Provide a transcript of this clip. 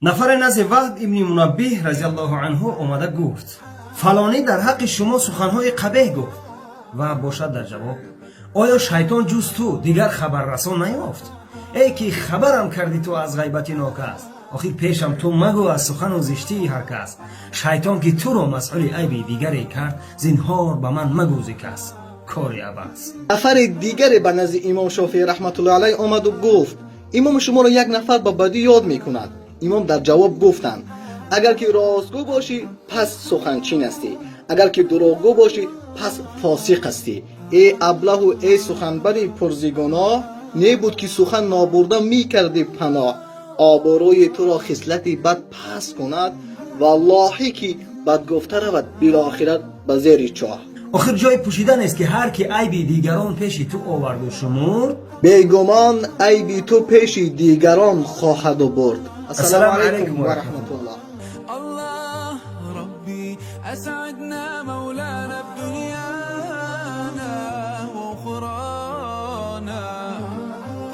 Нафаре назди Ваҳб ибни Мунаббиҳ разиаллоҳу анҳу омада гуфт: «Фалонӣ дар ҳаққи шумо суханҳои қабеҳ гуфт». Ваҳб бошад дар ҷавоб: «Оё шайтон ҷуз ту дигар хабаррасон наёфт? Эй ки хабарам кардӣ ту аз ғайбати нокас, охир пешам ту магӯ аз сухану зиштии ҳар кас. Шайтон ки туро масъули айби дигаре кард, зинҳор ба ман магӯ зи кас кори абас». Нафари дигаре ба назди имом Шофеъӣ раҳматуллоҳи алайҳ омаду гуфт: «Имом, шуморо як нафар ба бадӣ ёд мекунад». Имом дар ҷавоб гуфтанд: «Агар ки ростгӯ бошӣ, пас суханчин ҳастӣ, агар ки дурӯғгӯ бошӣ, пас фосиқ ҳастӣ. Эй аблаҳу эй суханбари пур зи гуноҳ, не буд ки сухан нобурда мекардӣ паноҳ. Обрӯи туро хислати бад паст кунад, валлоҳӣ ки бадгуфта равад билохират ба зери чоҳ». Охир ҷои пӯшида нест, ки ҳар ки айби дигарон пеши ту оварду шумурд, бегумон айби ту пеши дигарон хоҳаду бурд. Ассалому Ассалому алайкум алайкум ва ва раҳматуллоҳ. الله ربي أسعدنا.